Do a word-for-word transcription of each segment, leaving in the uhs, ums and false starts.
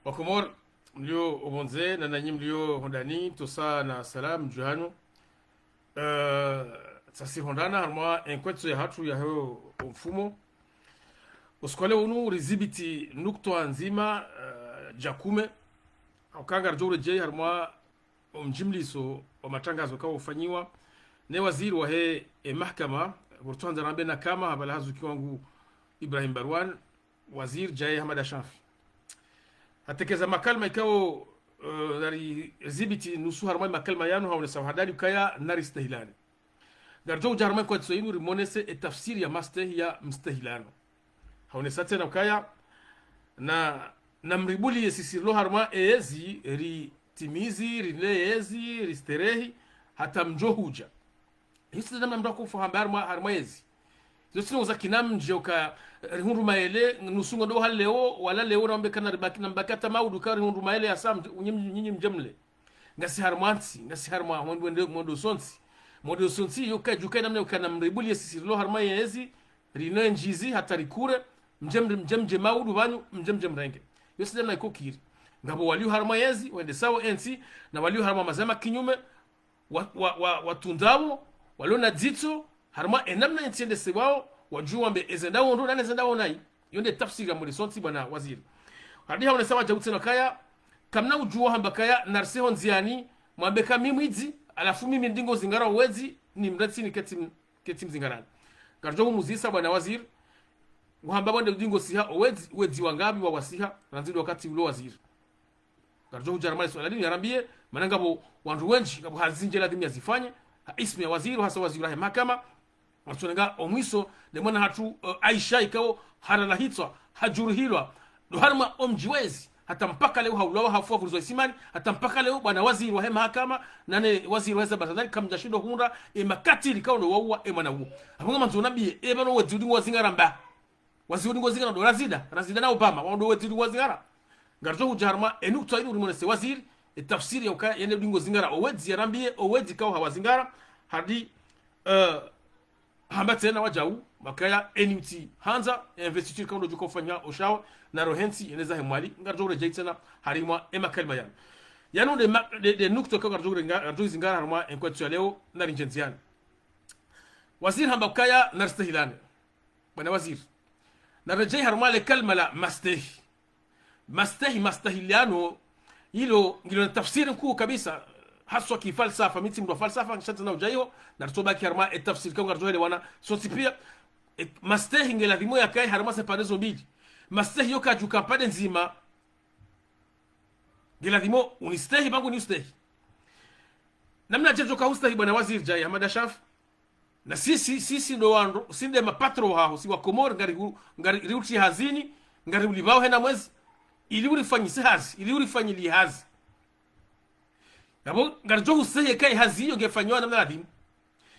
Wakomori mlio opvondze na nanyi mlio hondani, ntsosa na salamu dju hanyu. Eh, tsasi hondana harumwa enkwetso yahatru yaho omfumo. Usiku wa leo unu rizibiti nukutwa ndzima, eh, dja kume. Hauka ngaridjo uredjei harumwa omdjimliso wa matrangazo kao ufanyiwa ne waziri wahe emahakama, pvo ritsohandza rambe na kama habala hazuki wangu Ibrahim Barwan, waziri djaye Hamada Shanfi. Hatekeza makalima ikao, eh, nari zibiti nusu harumwa makalima yanu haonesa wahadali ukaya nari stehilane. Ngaridjo udja harumwa enkwetso inu rimonese etafsiri ya mastehi ya mstehilano. Haonesa tsena ukaya na, na mribuli yesisirilo harumwa eyezi, ritimizi, rile yezi, risterehi, hata mdjo hudja. Hisi namna mndru akofu hamba harumwa, harumwa yezi. Zo tsino za kinamdje uka, eh, rihundru maele, nusu ngo ndo ha leo, wala leo na mbeka na ribaki, na mbaki hata maudu ka rihundru maele ya sa mdje, unyi-, nyinyi mdje mle. Ngasi harumwa ntsi, ngasi harumwa mwendo, mwendo, mwendo sontsi. Mwendo sontsi, yoka, djuka namna yoka na mribuli yesisirilo harumwa yezi, rino enjizi, hata rikure, mdje mdje, mdje mdje maudu pvanu, mdje mdje mrenge. Yo si namna iko kiri. Ngapvo walio harumwa yezi, wendesao entsi, na walio harumwa mazama kinyume, wa, wa, wa, watundrao, walio na dzitso, harumwa enamna entsi yendesewao, wadjuwa mbe ezendao ndo, nane zendao nayi. Yo nde tafsiri ya mwendo sontsi bwana waziri. Hadi haonesa wadjau tsena kaya, kamna udjuwa hamba kaya, nariseho ndziani, mwambe ka mi mwidzi, halafu mimi ndingo zingara owedzi, ni mretsini ketsi m-, ketsi mzingarani. Ngaridjo humuzisa bwana waziri, uhamba bwande udingo siha owedzi, wedzi wangapvi wawasiha, randzi ndo wakati ulo waziri. Ngaridjo hudja harumwa le suala linu yarambiye, mana ngapvo wandru wendji, ngapvo hazi ndje ladhimu yazifanye, ha ismu ya waziri, hasa waziri wahe mahakama, watsonenga omwiso, ne mwana hatru, eh, Aisha ikao, harala hitswa, hadjuruhilwa, ndo harumwa omdji wezi, hata mpaka leo haulawa hafu hapvurizwa isimani, hata mpaka leo bwana waziri wahe mahakama, nane waziri wahe za barazani, kamdja shindo hundra, emakatili kao ndo wauwa, emwana uwo. Apvo ngamandzo nambiye, epvanu wedzi udingo wazingara mba. Waziri udingo zingara ndo Razida, Razida na Obama, wao ndo wedzi udingo zingara. Ngaridjo hudja harumwa enukutwa inu rimonese waziri, etafsiri ya uka yende udingo zingara owedzi yarambiye, owedzi kao hawazingara, hadi, eh, hamba tsena wadjau, makaya eni mtsi handza, investiture kao ndo djuka ufanya oshao, na rohentsi, yende zahe mwali, ngaridjo uredjei tsena, harumwa emakalima yanu. Yanu nde ma-, nde, nde nukutwa kao ngaridjo urenga, ngaridjo izingara harumwa enkwetso ya leo, nari ndje ndziani. Waziri hamba ukaya, nari stehilane. Bwana waziri. Naredjei harumwa le kalima la mastehi. Mastehi, mastahiliano, ilo ngilo na tafsiri nkuu kabisa, haswa kifalsafa, mi tsi mndru wa falsafa, ngishatsa na udjaiho, naritsobaki harumwa etafsiri kao ngaridjo helewana sontsi pia, e, mastehi nge ladhimu yakaye harumwa ze pande zo mbili. Mastehi yoka djuka pande ndzima, nge ladhimu unistehi, pvangu niustehi. Namna dje djoka hustehi bwana waziri djaye, Hamada Shanfi. Na sisi, sisi ndo wandru, si nde mapatro haho, si wakomori, ngari hu-, ngari riutri hazini, ngari ulipvao hena mwezi, ili urifanyise hazi, ili urifanyili hazi. Yapvo, ngaridjo hustehi eka hazi iyo ngefanyiwa namna ladhimu.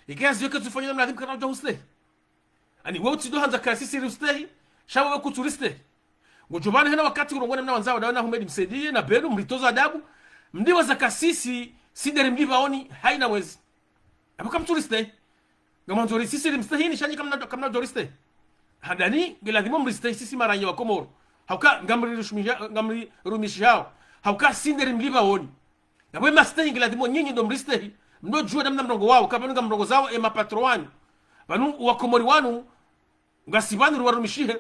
Eka hazi iyo ketsufanyiwa namna ladhimu, kana udjo hustehi. Ani, we utsi ndo handza ka sisi riustehi, sha we kutsuristehi. Ngodjo pvanu hena wakati urongone mna wandzao, dawe na Ahmed Msaidie, na Belou, mritoza adabu, mdiwaza ka sisi, si nde rimlipvaoni, haina mwezi. Apvo kamtsuristehi. Ngamandzo ri sisi rimstehini, sha nyi kamna, kamna udjo ristehi. Handani, nge ladhimu mristehi sisi maranya wa Komoro. Hauka, ngamririshumishao, ngamrirumishao. Hauka, si nde rimlipvaoni. Yapvo emastehi nge ladhimu nyinyi ndo mristehi. Mndo djuwa namna mrongo wao, ka pvanu ngamrongozao emapatro wanyu. Pvanu wakomori wanu, ngasi pvanu riwarumishihe.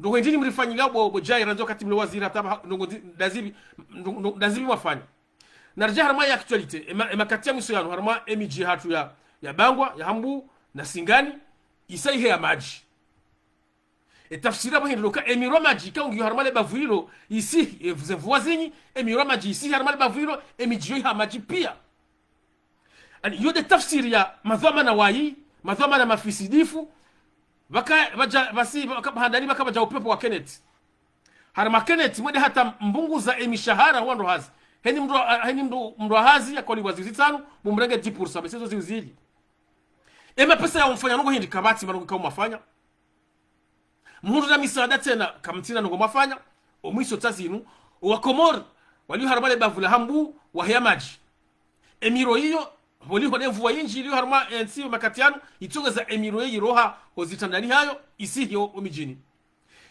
Ndo hwendini mrifanyilao bo, bo djaye randzi wakati mlo waziri hata pvaha, ndrongo ndi-, ndazipvi, ndo, ndo, ndazipvi mwafanya. Naridje harumwa ye actualité, ema, emakati ya mwiso yanu, harumwa emidji hatru ya, ya Bangwa, ya Hambu, na Singani, isa ihe ya madji. Etafsiri yapvo hindri ndo ka emiro ya madji, ka ungiyo harumwa le bavu ilo, isihi, e, ze mvua zinyi, emiro ya madji, isihi harumwa le bavu ilo, emidji yo iha madji pia. Ani, yo nde tafsiri ya madhwamana wayi, madhwamana mafisidifu, pvaka, pvadja, pvasi, pvaka, handani pvaka pvadja upepvo wa Kenneth. Harumwa Kenneth, mwende hata mbunguza emishahara wandru hazi. Heni mndru, heni mndru, mndru hazi yakolipvwa ziwi zitsanu, mumrenge dix pour cent, bese zo ziwi zili. Emapesa ya umfanya ndrongo hindri kapvatsi, marongo kao mwafanya. Muhundru na misaada tsena, kamtsina ndrongo mwafanya, omwiso tsa zinu, owakomori, walio harumwa le bavu la Hambu, waheya madji. Emiro iyo, pvoliho ne mvua yindji, ilio harumwa entsi makati yanu, itsongeza emiro iyo iroha, ho zitrandani hayo, isihi ho, ho midjini.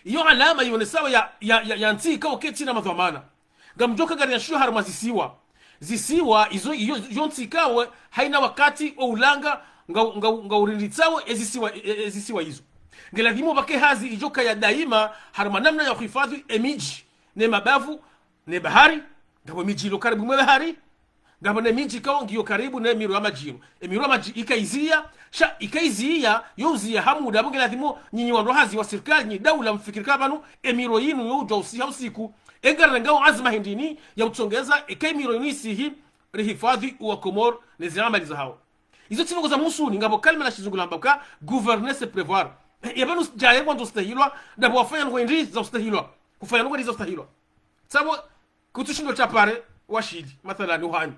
Iyo alama ionesao ya, ya, ya, ya ntsi ikao kaitsina madhwamana. Ngamdjoka ngari ya shiyo harumwa zisiwa. Zisiwa, izo, iyo, iyo ntsi ikao, haina wakati wa ulanga, nga, nga, nga urinditsao ezisiwa, e, e, ezisiwa izo. Ngeladhimu pvake hazi idjoka ya daima, harumwa namna ya uhifadhwi emidji, ne mabavu, ne bahari, ngapvo midji ilo karibu mwe bahari, ngapvo ne midji ikao ngiyo karibu ne miro ya madji inu. Emiro ya madji ikaiziya, sha ikaiziya, yo uziya ha muda, pvo ngeladhimu nyinyi wandru hazi wa sirikali, nyi daula mfikiri ka pvanu, emiro yinu yo udja usiha usiku. Engarengao azma hindrini ya utsongeza, eka emiro yinu isihi, rihifadhwi uwa Komori, ne ziamali zahao. Izo tsi ndrongo za msuni, ngapvo kalima la shizungu lamba ka, gouverner c'est prévoir. E, e pvanu djaye ngwandzo ustahilwa, ndapvo wafanya ndrongo hindri za ustahilwa. Kufanya ndrongo hindri za ustahilwa. Tsapvo, kutsushindo tsapare washili, mathalani, uhani.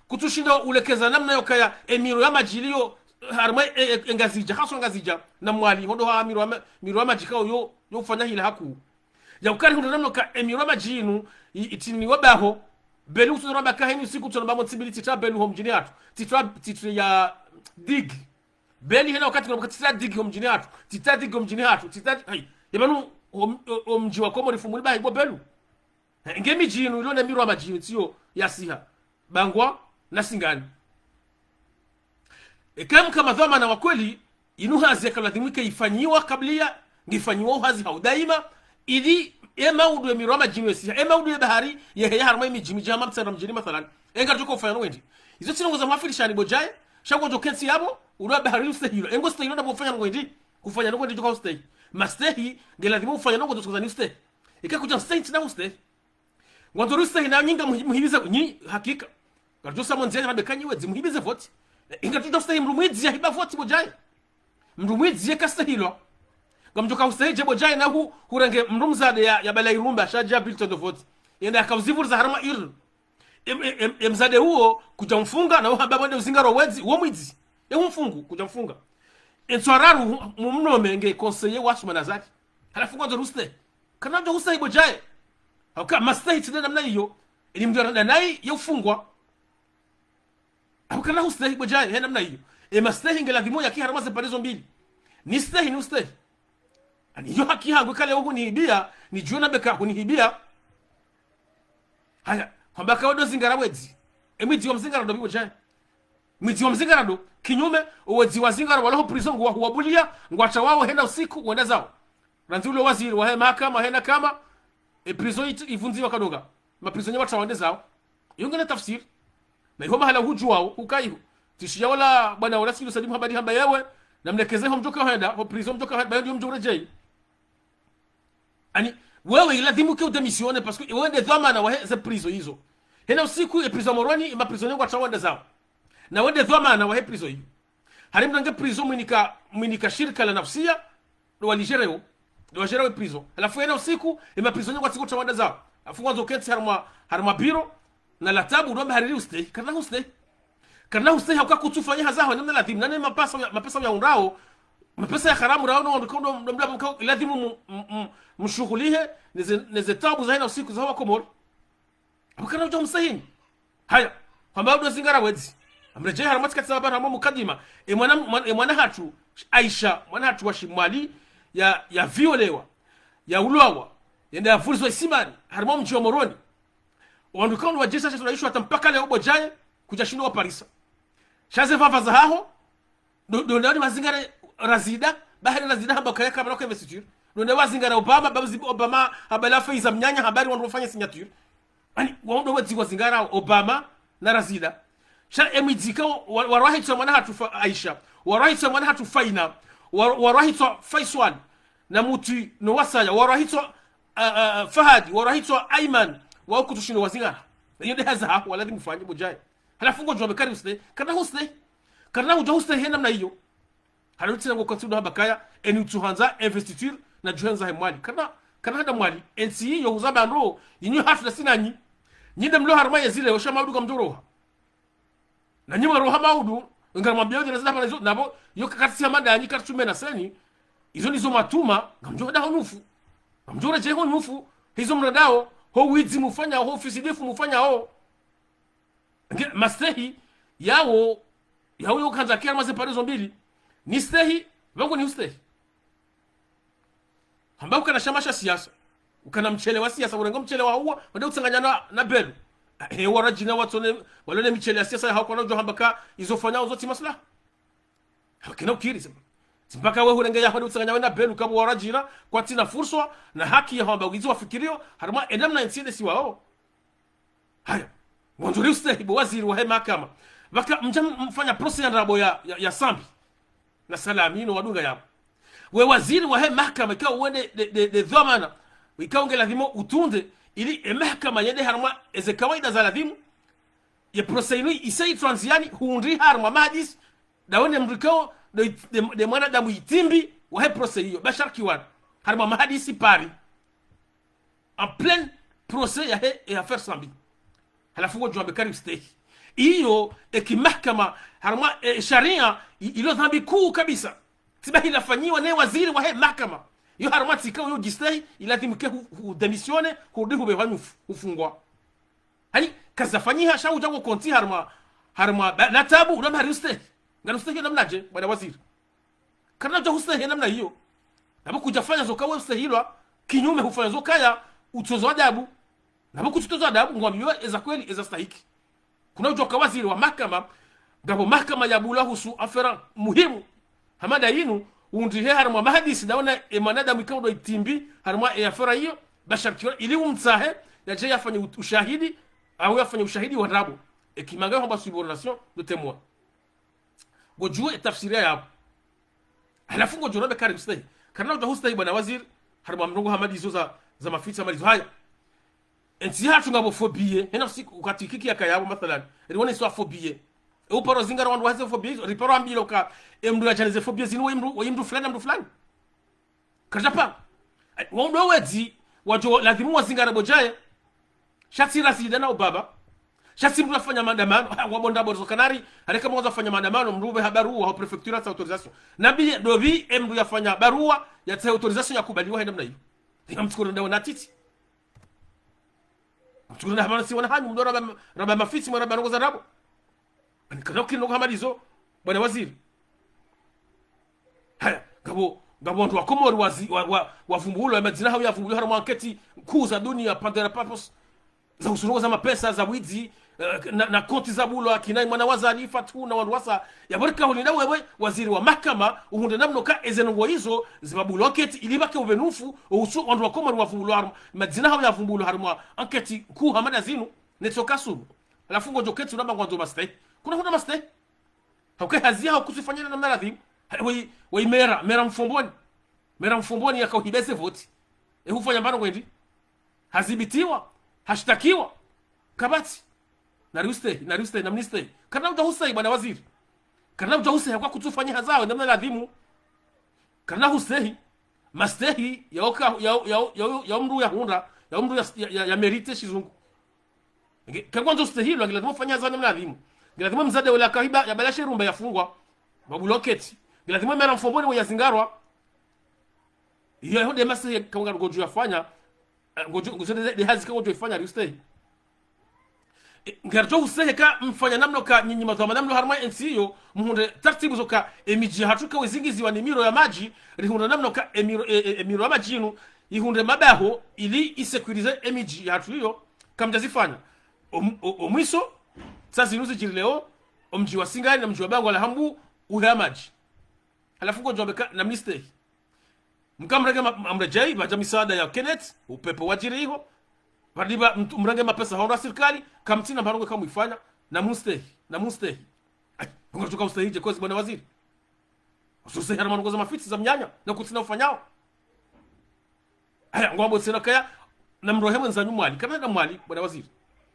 Kutsushindo ulekeza namna yokaya emiro ya madji iliyo, harumwa e, e, e Ngazidja, haswa Ngazidja, na Mwali, hondo ha miro ya ma-, miro ya madji ikao yo, yo ufanya hila hakuu. Ya ukari hundra namna ka emiro ya madji inu, i, itiniwa baho, Belu kutsundra mba kahini usiku tsona mba mo ntsi mbili tsitra Belu ho mdjini hatru. Tsitra, tsitra ya digue. Beli hena wakati kuna mba tsitra digue ho mdjini hatru. Tsitra digue ho mdjini hatru. Tsitra, hayi. Ya pvanu, o, o, o mdji wa Komori fumuli bahi bo Belu. He, nge midji inu ilo ne miro ya madji inu tsiyo yasiha. Bangwa na Singani. Eka mka madhwamana wa kweli, inu hazi yaka ladhimu ike ifanyiwa kabla, ngifanyiwa uhazi ha udaima, ili emaudu emiro ya madji inu yesiha, emaudu ye bahari, yeheya harumwa emidji, midji hama Mtsandra mdjini mathalani. Engadjoka ufanya ndrongo hindri. Izo tsi ndrongo za mwafirishani bo djaye, sha ngodjo kentsi yapvo, ulo bahari ustehilwa. Engo stehilwa ndapvo ufanya ndrongo hindri, kufanya ndrongo hindri djoka ustehi. Mastehi, ngeladhimu ufanya ndrongo djoka zani ustehi. Eka kudja ustehi, tsina ustehi. Ngwandzo rustehi na nyinga muhi-, muhibiza nyi hakika. Ngadjo sa mo ndziani na bekanyi wedzi, muhibize voti. E, ngadjo ustehi mndru mwidzi yahiba voti bo djaye. Mndru mwidzi yeka stehilwa. Ngamdjoka ustehi dje bo djaye na hu-, hurenge mndru mzade ya, ya bala irumba, sha dja bulletin de vote. Yende yaka uzivuriza harumwa urne. Em, em, em, emzade uwo, kudja mfunga, na uhamba bo nde uzingara wedzi, uwo mwidzi. E umfungu, kudja mfunga. Entswararu, mu-, mumnome nge conseiller wa Assoumani Azali. Halafu ngwandzo rustehi. Kana udja ustehi bo djaye. Hauka mastehi tsi nde namna iyo. Eni mndru yaranda nayi ye ufungwa. Hauka kana ustehi bo djaye, he namna iyo. E mastehi ngeladhimu yaki harumwa ze pande zo mbili. Nistehi, niustehi. Ani iyo haki hangu ikale wo hunihibia, nidjuwe na beka hunihibia. Haya, hamba ka wo ndo zingara wedzi. E mwidzi wa mzingara ndo pvi bo djaye. Mwidzi wa mzingara ndo, kinyume, owedzi wa zingara walawa ho prison ngwa huwabulia, ngwatsawawo hena usiku, wende zawo. Randzi ule waziri wahe mahakama, hena kama, e prison it-, ivundziwa kadonga. Ma prisonniers watsawa wende zawo. Iyo ngena tafsiri. Na iho mahala hudjuwawo, huka iho. Tsishiya wala, bwana wala sikilu sadimu habari hamba yewe, na mlekeze ho mdjoka henda, ho prison mdjoka henda, bayo ndiyo mdjo uredjeyi. Ani, wewe iladhimu ke udémissionner, parce que wewe nde dhwamana wahe ze prison izo. Hena usiku e prison Moroni, e ma prisonniers ngwatsawa wende zawo. Na wewe nde dhwamana wahe prison iyo. Hari mndru nge prison mwinika, mwinika shirika la nafsia, ndo wali gérer wo. Ndo wa gérer wo e prison. Halafu hena usiku, e ma prisonniers ngwatsiko tsawa wende zawo. Halafu ngwandzo ukentsi harumwa, harumwa bureau, na latabu, unombe hariri ustehi. Kana ustehi. Kana ustehi hauka kutsufanya hazi yaho namna ladhimu. Nane mapesa ya, mapesa ya undrawo, mapesa ya haramu rawo, no wandru kaundo, ndo mlabu mkao, ladhimu mu-, mu-, mu-, mshughulihe, neze, neze tabu za hena usiku za wa Komori. Hauka kana udja umstehini. Haya, hamba wo ndo zingara wedzi. Amredjeyi harumwa tsikati za habari harumwa mukadima. E mwana, mwana, e mwana hatru, Aisha, mwana hatru wa Shimwali, ya, ya violewa, ya ulwawa, yende yavurizwa isimani, harumwa mdji wa Moroni. Wandru kaundo wadjesa sha tulaisho hata mpaka leo bo djaye, kudja shindo waparisa. Sha ze vava zahaho, ndo, ndo nde wazingara Razida, bahi Razida hamba kaya kabla kwa investiture. Ndo nde wazingara Obama, babuzi Obama, habala Faiza mnyanya, habari wandru wafanya signature. Ani, wao ndo wedzi wazingara Obama na Razida. Sha e mwidzi ka wa, wa, warwahitswa mwana hatru Fa-, Aisha, warwahitswa mwana hatru Faina, wa, warwahitswa Faiswal, na Muti, no wasaya, warwahitswa, a, a, a, Fahadi, warwahitswa Aiman, wao kutsushindo wazingara. Iyo nde hazi yaho, waladhimu ufanye bo djaye. Halafu ngodjo wambe kari ustehi, kana ustehi. Kana udja ustehi he namna iyo. Halafu tsina ngo kantsi udo hamba kaya, eni utsuhandza investiture na djuhandza he Mwali. Kana, kana handa Mwali, entsi iyo huzamba ndro, inyo hatru na sinanyi. Nyi nde mlo harumwa yezi leo, sha maudu kamdjoroha. Na nyi mwaroha maudu, ngaramwambia udjina zina hapana izo, nabo, yo kakatsi ya mada, nyi katsume na seni, izo nizo mwatuma, ngamdjo henda ho nyufu. Ngamdjo redjeyi ho nyufu, hizo mrendao, ho widzi mufanyao, ho ufisidifu mufanyao. Nge, mastehi, yawo, yawo yo kandza kia maze pande zo mbili. Nistehi, pvangu niustehi. Hamba ukana shama sha siasa, ukana mshele wa siasa, urenga mshele wa huwa, wende utsanganya na, na belu. He, warajina watsone, walone mishele ya siasa ya hao kwana udjo hamba ka izo fanyao zo tsi maslaha. Hamba kena ukiri, tsi mba-, tsi mpaka we hurenge ya hwende utsanganya we na belu kabo warajina, kwatsina furswa, na haki ya hamba izo wafikirio, harumwa e namna entsi yende siwao. Haya, ngwandzo riustehi bo waziri wahe mahakama. Pvaka mdja m-, mfanya procès ya ndrabo ya, ya, ya Sambi. Na Salami no wadunga yapvo. We waziri wahe mahakama, ikao wende de, de, de dhwamana. Ikao nge ladhimu utunde, ili e mahakama yende harumwa eze kawaida za ladhimu. Ye procès inu isa itranziani, hundri harumwa mahadisi. Dawone mdru ikao, de, de, de mwanadamu itimbi, wahe procès iyo. Bashar Kiwan. Harumwa mahadisi Paris. En plein procès yahe e affaire Sambi. Halafu ngodjo wambe kari ustehi. Iyo, eki mahakama, harumwa, e, sharia, i-, ilo dhambi kuu kabisa. Tsi bahi lafanyiwa ne waziri wahe mahakama. Iyo harumwa tsika uyo djistehi, iladhimu ke hu, hu démissionner, hurudi hupvehwa nyufu, hufungwa. Hani, kazafanyiha sha udja ngo konti harumwa, harumwa, ba, na tabu, unamhari ustehi. Ngari ustehi namnadje, bwana waziri. Karina udja hustehi namna iyo. Na pvo kudjafanya zo ka we ustehilwa, kinyume hufanya zo kaya, utozwa adabu. Na pvo kutsutozwa adabu, ngwambiwa eza kweli, eza stahiki. Kuna udjo ka waziri wa mahakama, ngapvo mahakama ya bula husu affaire muhimu. Hama nda inu, undrihe harumwa mahadisi, dawona e mwanadamu ikao ndo itimbi, harumwa e affaire iyo, Bashar Kiwan, ili umtsahe, yadje yafanye ut-, ushahidi, au yafanye ushahidi wa ndrabo. Eki manga yo hamba subordination de témoin. Ngodjuwe e tafsiri yapvo. Halafu ngodjo rambe kari ustehi. Karina udja hustehi bwana waziri, harumwa mrongoo hama ndizo za, za mafitsi hama ndizo haya. Entsi hatru ngapvo phobie, hena usiku ukati kiki yakaya yapvo mathalan. Riwone swa phobie. E uparo zingara wandru wahe ze phobie, riparo ambilo ka, e mdru yadja ne ze phobie zinu we mdru, we mdru fulani, mdru fulani. Karidjapanga. Ai, wandru wedzi, wadjo ladhimu wazingare bo djaye. Sha tsi rasida na ubaba. Sha tsi mdru yafanya maandamano. Ha, wabonda bo zo kanari. Hareka mwandzo fanya maandamano, mdru upveha barua, ho préfecture yatsahe autorisation. Na pvi, ndo pvi, e mdru yafanya barua, yatsahe autorisation yakubaliwa hena mna iyo. Ika mtsukurenda wana titi. Mtsukurenda hama nasi wana hanyu, mdru ramba, ramba mafitsi, mdru ramba ndrongoo za ndrabo. Ani kana ukiri ndrongoo hama ndizo, bwana waziri. Haya, ngapvo, ngapvo wandru wa Komori wazi, wa, wa, wavumbulwa, madzina hawo yavumbulwa, harumwa anketi nkuu za dunia, Pandora Papers, za husu ndrongoo za mapesa, za widzi, eh, na, na konti za bulwa, kina mwana wa Azali, Fatu, na wandru wasa, ya borika holi na wewe, waziri wa mahakama, uhundre namna ka eze ndrongoo izo, zibabulwa anketi, ili pvake upvenufu, uhusu wandru wa Komori wavumbulwa harumwa, madzina hawo yavumbulwa harumwa anketi nkuu hama nda zinu, netso kasubu. Halafu ngodjo keti unamba ngwandzo mastehi. Kuna huna mastehi. Hauka hazi yaho kutsufanya namna ladhimu. Ha, wei, wei mera, mera Mfomboni. Mera Mfomboni yaka uhibeze voti. E hufanya mbano kwendi. Hazibitiwa, hashtakiwa. Kapvatsi. Nari ustehi, nari ustehi, namnistehi. Karina udja hustehi, bwana waziri. Karina udja hustehi, hauka kutsufanya hazi yaho namna ladhimu. Karina hustehi, mastehi, ya oka, ya, ya, ya, ya mdru yahundra, ya mdru ya, ya, ya, ya mérite shizungu. Nge, kangwandzo stehilwa, nge ladhimu fanya hazi namna ladhimu. Nge ladhimu mdzadze wala kahiba, ya bala she rumba yafungwa. Babulwa anketi. Nge ladhimu mera Mfomboni we yazingarwa. Iyo, iyo nde mastehi ka ngodjo yafanya. Eh, ngodjo, ngodjo nde, nde hazi ka ngodjo ifanya, riustehi. Eh, ngaridjo ustehi ka mfanya namna ka nyinyi madhwamana mlo harumwa entsi iyo, muhundre taratibu zo ka emidji yahatru ka wezingiziwa ni miro ya madji, rihundre namna ka emiro, e, e, emiro ya madji inu, ihundre mabaho, ili isécuriser emidji yahatru iyo, kamdjazifanya. Om-, o-, omwiso, sa zinu zidjiri leo, omdji wa Singani na mdji wa Bangwa la Hambu, uhe ya madji. Halafu ngodjo wambe ka, namnistehi. Mka mrenge ma-, ma-, mredjei, pvadja misaada ya Kenneth, upepvo wadjiri iho. Pvadi pva mtu-, mrenge mapesa hondro ya sirikali, kamtsina mbano nge kamwifanya, namustehi, namustehi. Ai, ngodjo ka ustehi dje kozi bwana waziri. Usustehi harumwa ndrongoo za mafitsi za mnyanya, na kutsina ufanyao. Aya, ngwambo tsena kaya, namrohe mwendza nyu Mwali, kana na Mwali, bwana waziri.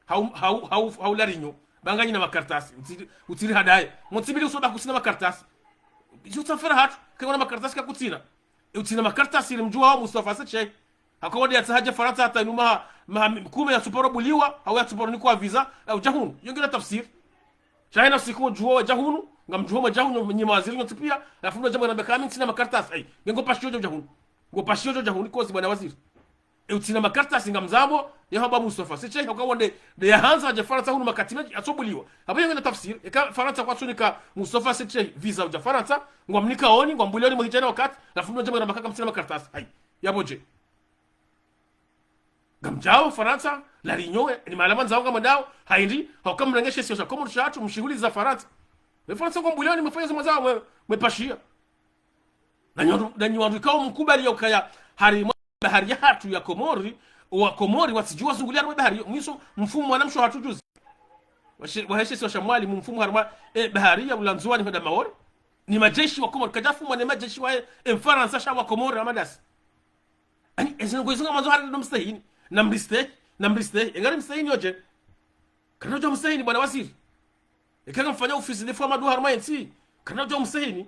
Hau, hau, hau, hau larinyo, ba nganyina makartasi, utsiri, utsiri hadaye. Montsibili usoba kutsina makartasi. Ijo tsafera hatru, kengona makartasi kakutsina. E utsina makartasi ili mdjuwa wa Mustafa Seche. Hako wadi yatsaha dja Farantsa hata inu maha, maha kume yatsuparo buliwa, hau yatsuparo nikwa visa, e udja hunu. Iyo ngina tafsiri. Sha hena siku udjuwa wadja hunu, ngamdjuwa mwadja hunu, nyi mawaziri nyontsi pia, halafu mdru adja mwanambe ka mi ntsina makartasi. Ai, nge ngo pashio djo dja hunu. Ngo pashio djo dja hunu, kozi bwana waziri. E utsina makartasi ngamzambo, ya hamba Mustafa Seche, hauka wonde, nde yahandza adje Farantsa hunu makati mendji, atsobuliwa. Hapvo iyo ngina tafsiri, eka Farantsa kwatsunika Mustafa Seche, visa udja Farantsa, ngwamnika oni, ngwambulia oni muhidjana wakati, halafu mdru adja mwanambe ka mi ntsina makartasi. Ai. Yapvo dje? Ngamdjao Farantsa, La Réunion, ni mahala mwandzao ngamwendao, ha hindri, hauka mrenge she isiwa sha Komori shatru, mshuhulize Farantsa. E Farantsa ngwambao leo ni mwefanya ze mwandzao mwe, mwepashia. Na nyi wandru, na nyi wandru ikao mkubali ya ukaya harimwa bahari yahatru ya Komori, wa Komori watsidjuwa zungulia harimwa bahari, mwiso mfumu mwanamshe hatru juzi. Washe-, wahe she isiwa sha Mwali, mfumu harimwa, e, bahari ya ula Ndzuwani hwenda Maore. Ni majeshi wa Komori, kadjafumwa ne majeshi wa, e, Mfarantsa sha wa Komori, Ramadasi. Ani, ezi ndrongoo izo ngamwandzo hari ndo mstehini. Na mristehi, na mristehi. Engari mstehini yo dje? Karina udja mstehini, bwana waziri. Eka ngamfanya ufisidifu wa madhwamana harumwa yentsi. Karina udja mstehini.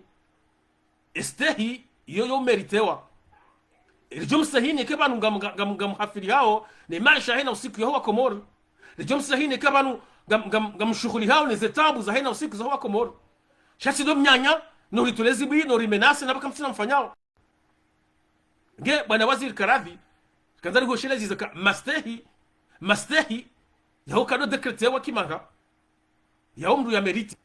Estehi, iyo yo meritewa. Ridjo mstehini, eka pvanu ngam-, ngam-, ngam-, ngamhafilihao, ne maesha hayina usiku yaho wa Komori. Ridjo mstehini, eka pvanu ngam-, ngam-, ngamshuhulihao, ne ze taabu za hayina usiku zaho wa Komori. Sha tsi ndo mnyanya, no ritolezi bwi, no rimenase, na pvaka mtsina mfanyao. Nge, bwana waziri Karavi, kandza rihoshelezi zaka mastehi, mastehi, yaho kado décrété wa kimanga, yaho mndru ya mérité.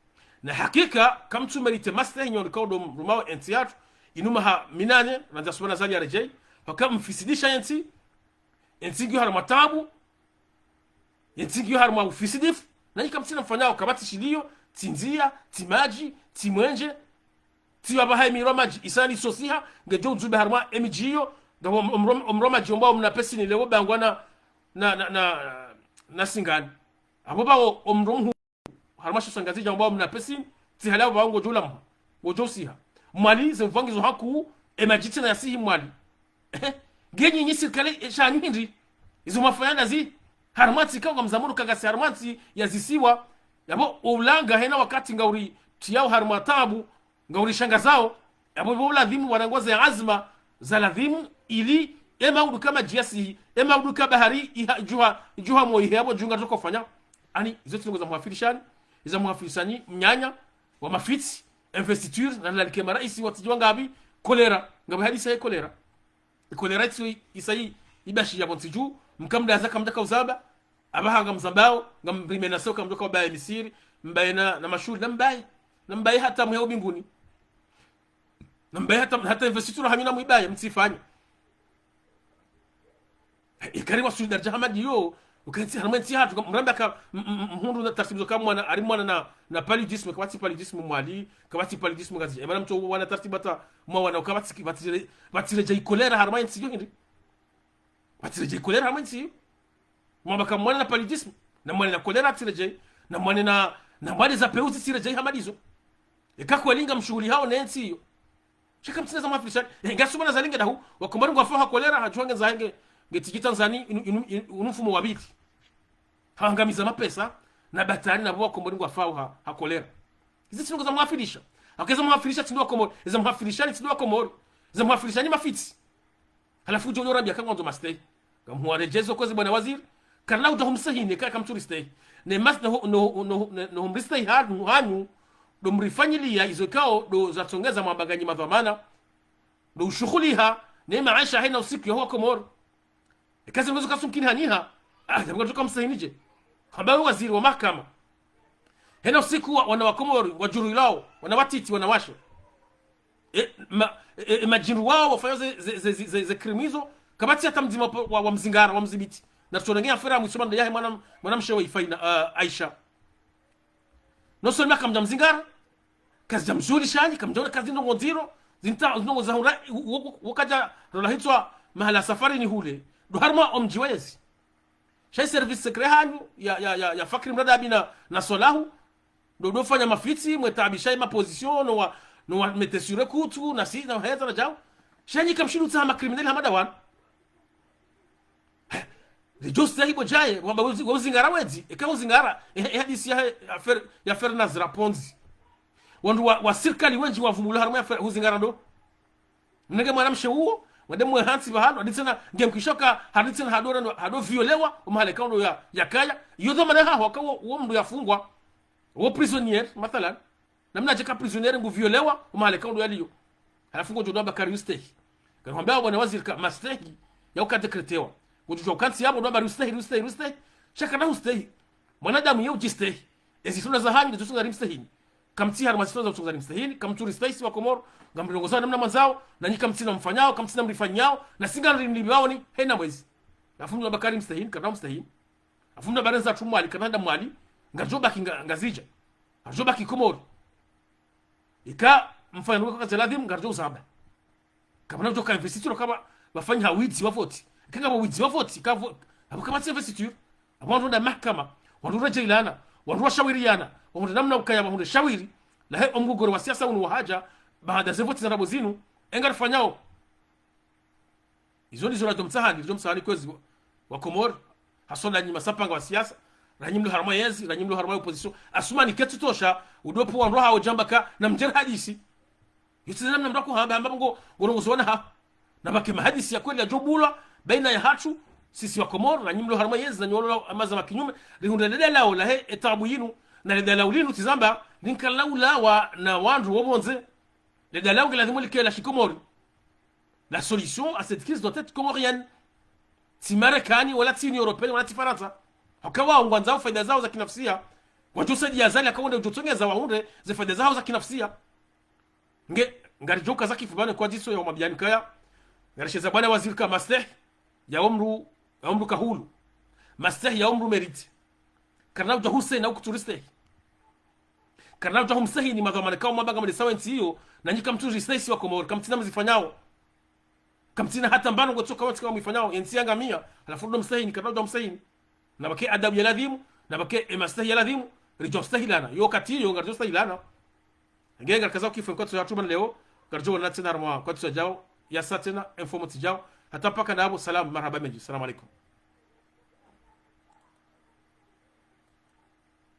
Na hakika, kamtsu mérité mastehi nyo ndo kao ndo mrumao entsi yatru, inu maha minane, randzi Assoumani Azali yaredjei, haka mfisidisha entsi, entsi ngiyo harumwa taabu, yentsi ngiyo harumwa ufisidifu, na nyi kamtsina mfanyao, kapvatsi shilio, tsi ndzia, tsi madji, tsi mwenje, tsi wapvaha emiro madji, isa ni sosiha, ngedjo udzube harumwa emidji iyo, ngapvo om-, omro-, omro madji ombao mna pesini leo bangwa na, na, na, na, na Singani. Apvo pvao omro mhu harumwa she isiwa sha Ngazidja ombao mna pesini, tsi hali apvo pvao ngodjo ula mhu, ngodjo usiha. Mwali, ze mvua ngizo hakuu, emadji tsena yasihi Mwali. Ehe, nge nyinyi sirikali, e, shanyu hindri? Izo mwafanya ndazi? Harumwa ntsi ikao ngamzamuru kangasi harumwa ntsi ya zisiwa. Yapvo ulanga hayina wakati ngauri tiyao harumwa taabu, ngauri shangazao. Yapvo pvo ladhimu wanangoze azma za ladhimu ili ema uduka madji yasihi, ema uduka bahari iha-, idjuha, idjuha mo ihe yapvo djunga toko fanya. Ani, izo tsi ndrongoo za muhafirishani, iza muhafirishani, mnyanya, wa mafitsi, investiture, na lalike maraisi, watsidjuwa ngapvi, kolera, ngapvi hadisi ya kolera. Ikolera itsi isa i, ibashi yapvo ntsi dju, mkamdaza kamdjaka uzamba, apvaha ngamzambao, ngamrimenaseo kamdjoka ubaye Misiri, mbaye na, na mashuhuli, na mbaye, na mbaye hata mwe ubinguni. Na mbaye hata, hata investiture hanyu na mwibaye, mtsifanye. Ikari wa solidarité hama ndiyo, ukentsi harumwa entsi hatru, mramba ka, m-, m-, mhundru na tartibu zo ka mwana, ari mwana na, na paludisme, kapvatsi paludisme Mwali, kapvatsi paludisme Ngazidja. Emana mtso wana tartibu hata mwa wana, kapvatsi, kapvatsi re-, kapvatsi redjei kolera harumwa entsi yo hindri. Kapvatsi redjei kolera harumwa entsi yo. Mwamba ka mwana na paludisme, na mwana na kolera tsi redjei, na mwana na, na mwana za peuzi tsi redjei hama ndizo. Eka kweli ngamshuhulihao ne entsi yo. Sha kamtsina za muhafirishani. Eh, ngasumana za linge dahu. Wakomori ngwafao ha kolera, hadjuha nge nza nge, nge tiki Tanzani, inu, inu, inu, unu mfumo wa pvili. Hangamiza mapesa, na batwali na pvo wakomori ngwafao ha, ha kolera. Izi tsi ndrongoo za muhafirisha. Haka iza muhafirisha tsi ndo wakomori. Iza muhafirishani tsi ndo wakomori. Iza muhafirishani mafitsi. Halafu udjo urambia ka ngwandzo mastehi. Ngamhuwaredjezo kwezi bwana waziri. Karina udja humstehini, ka kamtsuristehi. Ne mas-, no, no, no, no, no humristehi ha-, hanyu, ndo mrifanyiliya izo ikao, ndo zatsongeza mwamba nganyi madhwamana, ndo ushuhuliha, ne maesha hayina usiku yaho wa Komori. Eka zi ndrongoo zo kazumkini hanyiha, ah, yapvo ngatsoka mstehini dje? Hamba we waziri wa mahakama. Hayina usiku wa, wana wa Komori, wadjuruhilwao, wana watiti, wanawashe. E, ma-, e, e, madjindru wao wafanyao ze, ze, ze, ze, ze, ze crime izo, kapvatsi hata mdzima wa, wa, wa mzingara, wa mzibiti. Na tsonenge affaire ya mwiso manda yahe mwana, mwanamshe wa Ifaina, ah, Aisha. Non seulement kamdja mzingara, kazidja mzuri shani, kamdja ona kazi ndrongoo ndziro, zinta, ndrongoo za hura, wo, wo, wo kadja rola hitswa mahala safarini hule. Ndo harumwa omdji wezi. Sha i service secret hanyu, ya, ya, ya, ya Fakri Mradabi na, na Solahu, ndo, ndo fanya mafitsi, mwetaabisha i ma position, no wa, no wa mete sur écoute, na si, na heza na djao. Sha nyi kamshindu tsaha ma criminel hama ndawo. He, ridjo stehi bo djaye, wamba uzi-, wa uzingara wedzi, eka uzingara, e, e hadisi ya, ya Fer-, ya Fernaz Raponzi. Wandru wa, wa sirikali wendji wavumbula harumwa ya Fer-, uzingara ndo. Mnenge mwanamshe uwo, mwende mwe hantsi pvahanu, hadisi na, ngemkishoka, hadisi na hado, hado violewa, omahala ikao ndo ya, yakaya. Iyo dhwamana haho, haka wo, wo mndru yafungwa, wo prisonnier, mathalan. Namna djeka prisonnier ngu violewa, omahala ikao ndo yaliyo. Halafu ngodjo ndo amba kari ustehi. Kari hwambia bwana waziri ka, mastehi, ya uka décrétewa. Ngodjo djuwa ukantsi yapvo, ndo amba ri ustehi, ri ustehi, ri ustehi. Sha kana ustehi. Mwanadamu ye udjistehi. Ezi suna za hanyu, ndizo suna rimstehini. Kamtsi harumwa zitrongo za utsunguzani mstehini, kamtsu ristahi si wa Komori, ngamrongozao namna mwandzao, nanyi kamtsina mfanyao, kamtsina mrifanyao, na si ngarimlipvao ni hena mwezi. Halafu mdru Bakari mstehini, karina mstehini. Halafu mdru Barenza tu Mwali, karina nda Mwali, ngaridjo baki nga-, Ngazidja. Ngaridjo baki Komori. Ika mfanya nuka kazi ladhimu, ngaridjo uzamba. Kapvana udjo ka investiture kama pvafanya ha widzi wa voti. Ika ngapvo widzi wa voti, ka vo-, apvo kapvatsi investiture. Apvo wandru wenda mahakama, wandru waredjeilana, wandru washawiriyana, wandru namna ukaya wandru shawiri, lahe omgogoro wa siasa unu wahadja, baada ze voti za ndrabo zinu, enga rifanyao. Izo ndizo radjo mtsahani, radjo mtsahani kwezi wa, wa Komori, haswa nda nyi masapanga wa siasa, ranyi mlo harumwa yezi, ranyi mlo harumwa opposition, Asumani ketsi tosha, udopu wandru hawo djamba ka, na mdjeri hadisi. Yotsi namna mdru kuhamba, hamba ngo, ngo rongozo wana ha. Na pvake mahadisi ya kweli yadjo bulwa, baina yahatru, sisi wa Komori, nanyi mlo harumwa yezi, nanyi walo amaza makinyume, rihundre le dalao lahe etabu yinu, na le dalao linu tsi zamba, linka laulawa na wandru wo pvondze. Le dalao nge ladhimu like la shikomori. La solution à cette crise doit être comorienne. Tsi Marekani, wala tsi Union Européenne, wala tsi Farantsa. Haka wao ngwandzao faida zao za kinafsia. Wadjo saidiya Azali haka wende udjo tsongeza wahundre ze faida zao za kinafsia. Nge, ngaridjo ukaza kifu pvanu kwa dziso ya umabiyani kaya. Ngarisheza bwana waziri ka mastehi ya omdru, ya omdru kahulu. Mastehi ya omdru mérite. Karina udja husena ukutsu ristehi. Karina udja humstehini madhwamana kao mwamba ngamlisawo entsi iyo, nanyi kamtsu ristehi si wa Komori, kamtsina mzifanyao. Kamtsina hata mbano ngotsoka wantsi kamwifanyao, entsi yangamia, halafu ndo mstehini, karina udja humstehini. Na pvake adabu ya ladhimu, na pvake emastehi ya ladhimu, ridjo stehilana. Yo wakati iyo, ngaridjo stehilana. Nge ngarikaza ukifu nkotso ya tuma leo, ngaridjo wonana tsena harumwa nkotso yadjao, ya sa tsena, informo tsidjao. Hata mpaka na apvo, salam, marahaba mendji. Salam alaikum.